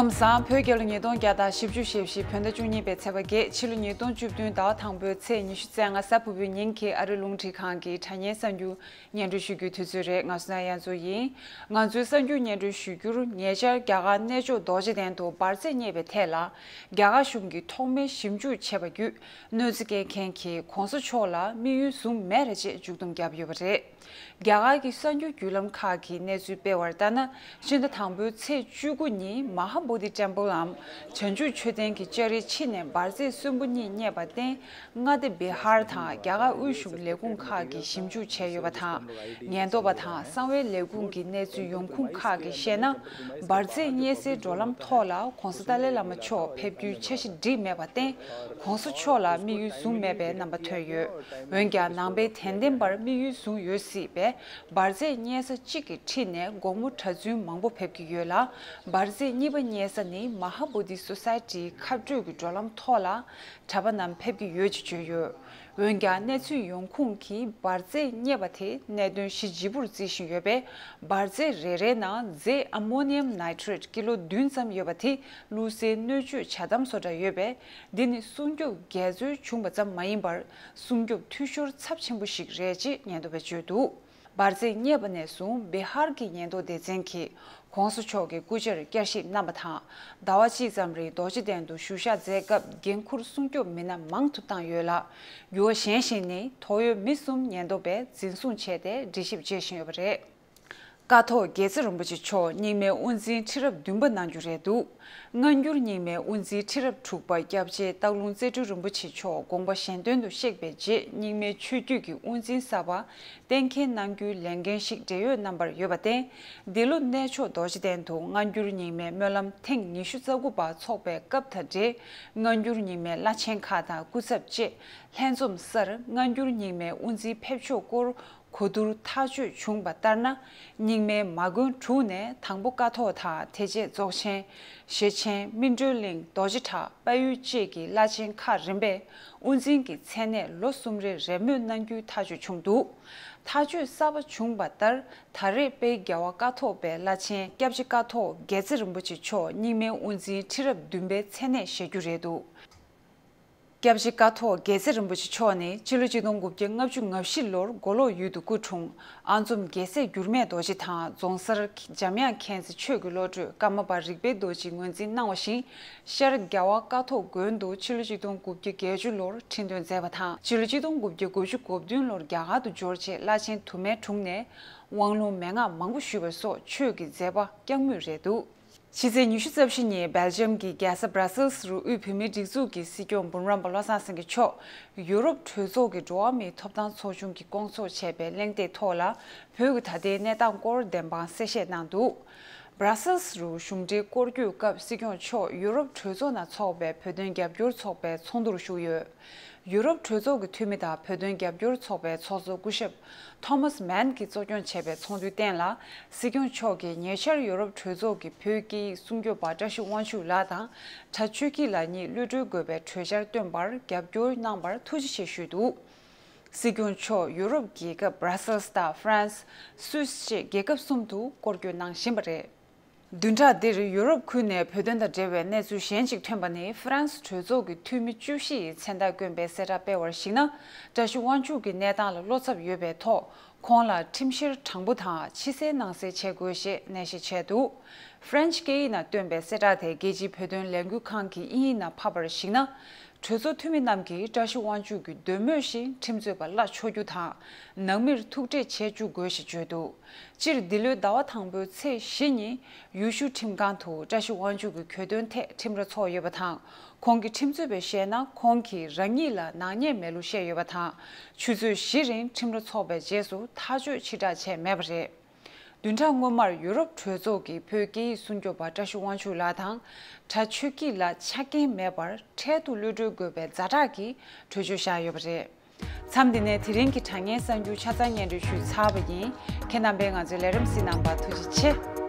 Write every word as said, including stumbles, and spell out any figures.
ཁམས་བཟང་། བོད་རྒྱལ་ལོ་ཉིས་སྟོང་བརྒྱ་དང་བཞི་བཅུ་ཞེ་བཞི་བོད་ཟླ་བཅུ་གཉིས་པའི་ཚེས་པ་བརྒྱད། ཕྱི་ལོ་ཉིས་སྟོང་བཅུ་བདུན་ཟླ་བ་དང་པོའི་ཚེས་ཉི་ཤུ་རྩ་ལྔ་གཟའ་ཕུར་བུའི་ཉིན་གྱི་ཨ་རིའི་རླུང་འཕྲིན་ཁང་གི་དྲ་བརྙན་གསར་འགྱུར་སྙན་སྒྲོན་ཞུ་རྒྱུའི་དུས་ཚོད་རེད། ང་སོ་ན་གཡང་འཛོམས་ཡིན། ང་ཚོའི་གསར་འགྱུར་སྙན་སྒྲོན་ཞུ་རྒྱུར། ཉེ་ཆར་རྒྱ་གར་གནས་མཆོག་རྡོ་རྗེ་གདན་དུ་འབར་རྫས་རྙེད་པའི་ཐད་ལ་རྒྱ་གར་གཞུང་གིས་ཐོག་མའི་ཞིབ་འཇུག་བྱས་པ་བརྒྱུད། གནོད་འཚེ་བཀལ་མཁན་གྱིས་གོང་ས་མཆོག་ལ་དམིགས་ཡུལ་བཟུང་མེད་རེད་ཅེས་མཇུག་བསྡོམས་བརྒྱབ་ཡོད་པ་རེད། རྒྱ་གར་གྱི་གསར་འགྱུར་བརྒྱུད་ལམ་ཁག་གིས་གནས་ཚུལ་སྤེལ་བར་ལྟར་ན། ཕྱི་ཟླ་དང་པོའི་ཚེས་བཅུ་དགུ་ཉིན་མ་ཧཱ་བོ་དྷི་ཊེམ་པལ་ལམ་བྱང་ཆུབ་མཆོད་རྟེན་གྱི་ལྕགས་རིའི་ཕྱི་ནས་འབར་རྫས་གསོན་པོ་གཉིས་རྙེད་པར་བརྟེན། མངའ་སྡེ་བི་ཧར་དང་རྒྱ་གར་དབུས་གཞུང་ལས་ཁུངས་ཁག་གིས་ཞིབ་འཇུག་བྱས་ཡོད་པ་དང་། ཉེན་རྟོག་པ་དང་གསང་བའི་ལས་ཁུངས་ཀྱི་གནས་ཚུལ་ཡོང་ཁུངས་ཁག་གིས་བཤད་ན། འབར་རྫས་རྙེད་སའི་འགྲོ་ལམ་ཐོག་ལ་༧གོང་ས་ཏཱ་ལའི་བླ་མ་མཆོག་ཕེབས་རྒྱུའི་འཆར་གཞི་བསྒྲིགས་མེད་པར་བརྟེན། ༧གོང་ས་མཆོག་ལ་དམིགས་ཡུལ་བཟུང་མེད་པའི་རྣམ་པ་ཐོན་ཡོད། འོན་ཀྱང་ནང་པའི་དད་ལྡན་པར་དམིགས་ཡུལ་བཟུང་ཡོད་སྲིད་པས། འབར་རྫས་རྙེད་ས་གཅིག་གི་འཁྲིས་ནས་སྒོར་མོ་གྲྭ་བཙུན་མང་པོ་ཕེབས་ཀྱི་ཡོད་ལ། འབར་རྫས་གཉིས་པ་རྙེད་ས་ནི་མ་ཧཱ་བོ་དྷི་སོ་སའི་ཊིའི་ཁ་སྤྲོད་ཀྱི་འགྲོ་ལམ་ཐོག་ལ་གྲྭ་པ་རྣམས་ཕེབས་ཀྱི་ཡོད་ཅེས་བརྗོད་ཡོད། འོན་ཀྱང་གནས་ཚུལ་ཡོང་ཁུངས་ཀྱིས་འབར་རྫས་རྙེད་པ་དེ་གནད་དོན་གཞི་ལྗིད་པོར་བརྩི་བཞིན་ཡོད་པས། འབར་རྫས་རེ་རེའི་ནང་རྫས་ཨ་མོ་ནི་ཡམ་ནའི་ཊྲེཊ་ཀི་ལོ་བདུན་ཙམ་ཡོད་པ་དེ་བླུགས་སའི་སྣོད་བཅུད་ཇ་དམ་བཟོ་གྲྭར་ཡོད་པས། འདི་ནི་སྲུང་སྐྱོབ་འགལ་འཛོལ་བྱུང་བ་ཙམ་མ་ཡིན་པར། སྲུང་སྐྱོབ་འཐུས་ཤོར་ཚབས་ཆེན་པོ་ཞིག་རེད་ཅེས་ཉེན་རྟོག་པས་བརྗོད་འདུག་འབར་རྫས་རྙེད་པ་ནས་བཟུང་བི་ཧར་གྱི་ཉེན་རྟོག་སྡེ་ཚན་གྱིས་༧གོང་ས་མཆོག་གི་སྐུ་ཕྱྭར་བསྐྱར་ཞིབ་གནང་བ་དང་། ཟླ་བ་གཅིག་ཙམ་རིང་རྡོ་རྗེ་གདན་དུ་བཞུགས་ཞག་མཛད་སྐབས། འགན་འཁུར་སྲུང་སྐྱོབ་མི་སྣ་མང་དུ་བཏང་ཡོད་ལ། འགྱུར་བ་གཞན་ཞིག་ནི། ཐོ་ཡོད་མི་གསུམ་ཉེན་རྟོག་པས་འཛིན་བཟུང་བྱས་ཏེ་འདྲི་ཞིབ་བྱེད་བཞིན་ཡོད་པ་རེད། ཀཿཐོག་རྒྱལ་རྩེ་རིན་པོ་ཆེ་མཆོག་རྙིང་མའི་དབུ་འཛིན་ཁྲི་རབས་བདུན་པ་གནང་རྒྱུ་རེད་འདུག་སྔ་འགྱུར་རྙིང་མའི་དབུ་འཛིན་ཁྲི་རབས་དྲུག་པ་སྐྱབས་རྗེ་སྟག་ལུང་རྩེ་སྤྲུལ་རིན་པོ་ཆེ་མཆོག་དགོངས་པ་གཞན་དོན་དུ་གཤེགས་པའི་རྗེས། རྙིང་མའི་ཆོས་བརྒྱུད་ཀྱི་དབུ་འཛིན་གསར་པ་གཏན་འཁེལ་གནང་རྒྱུའི་ལས་འགན་ཞིག་བགྲེས་ཡོལ་གནང་བར་ཡོད་པར་བརྟེན། འདི་ལོ་གནས་མཆོག་རྡོ་རྗེ་གདན་དུ་སྔ་འགྱུར་རྙིང་མའི་སྨོན་ལམ་ཐེངས་ཉི་ཤུ་རྩ་དགུ་པ་འཚོགས་པའི་སྐབས་དང་འབྲེལ། སྔ་འགྱུར་རྙིང་མའི་བླ་ཆེན་ཁག་དང་སྐུ་ཚབ་བཅས་ལྷན་འཛོམས་སར་སྔ་འགྱུར་རྙིང་མའི་དབུ་འཛིན་ཕེབས་ཕྱོགས་སྐོར་གོ་བསྡུར་ཐག་གཅོད་བྱུང་བ་ལྟར་ན། རྙིང་མའི་མ་དགོན་དྲུག་ནས་དང་པོ་ཀཿཐོག་དང་། དེ་རྗེས་རྫོགས་ཆེན། ཞེ་ཆེན། སྨིན་གྲོལ་གླིང་། རྡོ་རྗེ་བྲག། དཔལ་ཡུལ་བཅས་ཀྱི་བླ་ཆེན་ཁག་རིམ་པས་དབུ་འཛིན་གྱི་མཚན་གནས་ལོ་གསུམ་རེ་རེས་མོས་གནང་རྒྱུའི་ཐག་གཅོད་བྱུང་འདུག་ཐག་གཅོད་གསར་པ་བྱུང་བ་ལྟར། ད་རེས་དཔལ་རྒྱལ་བ་ཀཿཐོག་པའི་བླ་ཆེན་སྐྱབས་རྗེ་ཀཿཐོག་རྒྱལ་རྩེ་རིན་པོ་ཆེ་མཆོག་རྙིང་མའི་དབུ་འཛིན་ཁྲི་རབས་བདུན་པའི་མཚན་གནས་བཞེས་རྒྱུ་རེད་འདུག་སྐྱབས་རྗེ་ཀཿཐོག་རྒྱལ་རྩེ་རིན་པོ་ཆེ་མཆོག་ནི་ཕྱི་ལོ་ཆིག་སྟོང་དགུ་བརྒྱ་ལྔ་བཅུ་ང་བཞི་ལོར་མགོ་ལོག་ཡུལ་དུ་སྐུ་འཁྲུངས། ཨ་འཛོམས་རྒྱལ་སྲས་འགྱུར་མེད་རྡོ་རྗེ་དང་རྫོང་སར་འཇམ་དབྱངས་མཁྱེན་བརྩེ་ཆོས་ཀྱི་བློ་གྲོས་ཀརྨ་པ་རིག་པའི་རྡོ་རྗེས་ངོས་འཛིན་གནང་བ་བཞིན། ཤར་རྒྱལ་བ་ཀཿཐོག་དགོན་དུ་ཕྱི་ལོ་ཆིག་སྟོང་དགུ་བརྒྱ་བརྒྱད་ཅུ་ལོར་ཁྲི་འདོན་མཛད་པ་དང་། ཕྱི་ལོ་ཆིག་སྟོང་དགུ་བརྒྱ་དགུ་བཅུ་གོ་བདུན་ལོར་རྒྱ་གར་དུ་འབྱོར་རྗེས་བླ་ཆེན་དུ་མའི་དྲུང་ནས་དབང་ལུང་མན་ངག་མང་པོ་ཞུས་པ་སོགས་ཆོས་ཀྱི་མཛད་པ་བསྐྱངས་མུས་རེད་འདུག་ཕྱི་ཚེས་ཉི་ཤུ་རྩ་བཞི་ཉིན་སྦེལ་ཇམ་གྱི་རྒྱལ་ས་སྦྲ་སེལ་སི་རུ་དབུས་བོད་མིའི་སྒྲིག་འཛུགས་ཀྱི་སྲིད་སྐྱོང་འབུམ་རམས་པ་བློ་བཟང་སེང་གེ་མཆོག་ཡུ་རོབ་གྲོས་ཚོགས་ཀྱི་འགྲོ་བ་མིའི་ཐོབ་ཐང་ཚོགས་ཆུང་གིས་སྐོང་ཚོགས་བྱས་པའི་གླེང་སྟེགས་ཐོག་ལ། བོད་ཀྱི་ད་ལྟའི་གནས་སྟངས་སྐོར་བདེན་དཔང་གསལ་བཤད་གནང་འདུག་སྦྲ་སེལ་སི་རུ་གཞུང་འབྲེལ་སྐོར་སྐྱོད་སྐབས་སྲིད་སྐྱོང་མཆོག་ཡུ་རོབ་གྲོས་ཚོགས་ནང་འཚོགས་པའི་བོད་དོན་རྒྱབ་སྐྱོར་ཚོགས་པའི་ཚོགས་འདུར་ཞུགས་ཡོད། ཡུ་རོབ་གྲོས་ཚོགས་ཀྱི་འཐུས་མི་དང་བོད་དོན་རྒྱབ་སྐྱོར་ཚོགས་པའི་ཚོགས་གཙོ་སྐུ་ཞབས་ཐོ་མཱས་མཱན་གྱིས་གཙོ་སྐྱོང་བྱས་པའི་ཚོགས་འདུའི་སྟེང་ལ། སྲིད་སྐྱོང་མཆོག་གིས་ཉེ་ཆར་ཡུ་རོབ་གྲོས་ཚོགས་ཀྱི་བོད་སྐད་ཡིག་སྲུང་སྐྱོབ་པ་བཀྲ་ཤིས་དབང་ཕྱུག་ལགས་དང་གྲྭ་ཆོས་སྐྱིད་ལགས་གཉིས་གློད་གྲོལ་དགོས་པའི་གྲོས་འཆར་བཏོན་པར་རྒྱབ་སྐྱོར་གནང་བར་ཐུགས་རྗེ་ཆེ་ཞུས་འདུག་སྲིད་སྐྱོང་མཆོག་ཡུ་རོབ་རྒྱལ་ཁབ་སྦྲ་སེལ་སི་དང་ཧྥ་རན་སི། སུད་སི་བཅས་རྒྱལ་ཁབ་གསུམ་དུ་སྐོར་སྐྱོད་གནང་བཞིན་པ་རེད། བདུན་ཕྲག་འདིར་ཡུ་རོབ་ཁུལ་ནས་བོད་དོན་དང་འབྲེལ་བའི་གནས་ཚུལ་གཞན་གཅིག་ཐོན་པ་ནི། ཧྥ་རན་སི་གྲོས་ཚོགས་ཀྱི་འཐུས་མི་བཅུ་བཞི་ཡིས་མཚན་རྟགས་བསྐྱོན་པའི་གསལ་བསྒྲགས་སྤེལ་བར་གཞིགས་ན། བཀྲ་ཤིས་དབང་ཕྱུག་གི་གནས་སྟངས་ལ་བློ་འཚབ་ཡོད་པའི་ཐོག་ཁོང་ལ་ཁྲིམས་བཤེར་དྲང་པོ་དང་ཕྱི་གསལ་ནང་གསལ་བྱེད་དགོས་ཞེས་ནན་བཤད་བྱས་འདུག་ཧྥ་རན་སི་སྐད་ཡིག་ནང་བཏོན་པའི་གསལ་བསྒྲགས་དེ་རྒྱལ་སྤྱིའི་བོད་དོན་ལས་འགུལ་ཁང་གིས་དབྱིན་ཡིག་ནང་ཕབ་པར་གཞིགས་ན། གྲོས་ཚོགས་འཐུས་མི་རྣམས་ཀྱིས་བཀྲ་ཤིས་དབང་ཕྱུག་གི་འདོད་མོས་བཞིན་ཁྲིམས་རྩོད་པ་གླ་ཆོག་རྒྱུ་དང་། ནང་མིར་ཐུག་འཕྲད་བྱེད་བཅུག་དགོས་ཞེས་བརྗོད་འདུག་སྤྱིར་འདི་ལོའི་ཟླ་བ་དང་པོའི་ཚེས་བཞི་ཉིན་ཡུལ་ཤུལ་ཁྲིམས་ཁང་དུ་བཀྲ་ཤིས་དབང་ཕྱུག་གི་གྱོད་དོན་ཐད་ཁྲིམས་ར་ཚོགས་ཡོད་པ་དང་། ཁོང་གི་ཁྲིམས་རྩོད་པས་བཤད་ན། ཁོང་གིས་རང་ཉིད་ལ་ནག་ཉེས་མེད་ལུགས་བཤད་ཡོད་པ་དང་། ཆུ་ཚོད་བཞི་རིང་ཁྲིམས་ར་ཚོགས་པའི་རྗེས་སུ་ཐག་གཅོད་ཕྱིར་བསྒྲགས་བྱས་མེད་པ་རེད། བདུན་ཕྲག་སྔོན་མར་ཡུ་རོབ་གྲོས་ཚོགས་ཀྱི་བོད་སྐད་ཡིག་སྲུང་སྐྱོབ་པ་བཀྲ་ཤིས་དབང་ཕྱུག་ལགས་དང་གྲྭ་ཆོས་སྐྱིད་ལགས་ཆ་རྐྱེན་མེད་པར་འཕྲལ་དུ་གློད་གྲོལ་དགོས་པའི་ཛ་དྲག་གི་གྲོས་ཆོད་བཞག་ཡོད་པ་རེད། མཚམས་འདི་ནས་དེ་རིང་གི་དྲ་བརྙན་གསར་འགྱུར་ཆ་ཚང་སྙན་སྒྲོན་ཞུས་ཚར་བ་ཡིན། ཁྱེད་རྣམ་པས་ང་ཚོའི་ལས་རིམ་གཟིགས་གནང་བར་ཐུགས་རྗེ་ཆེ།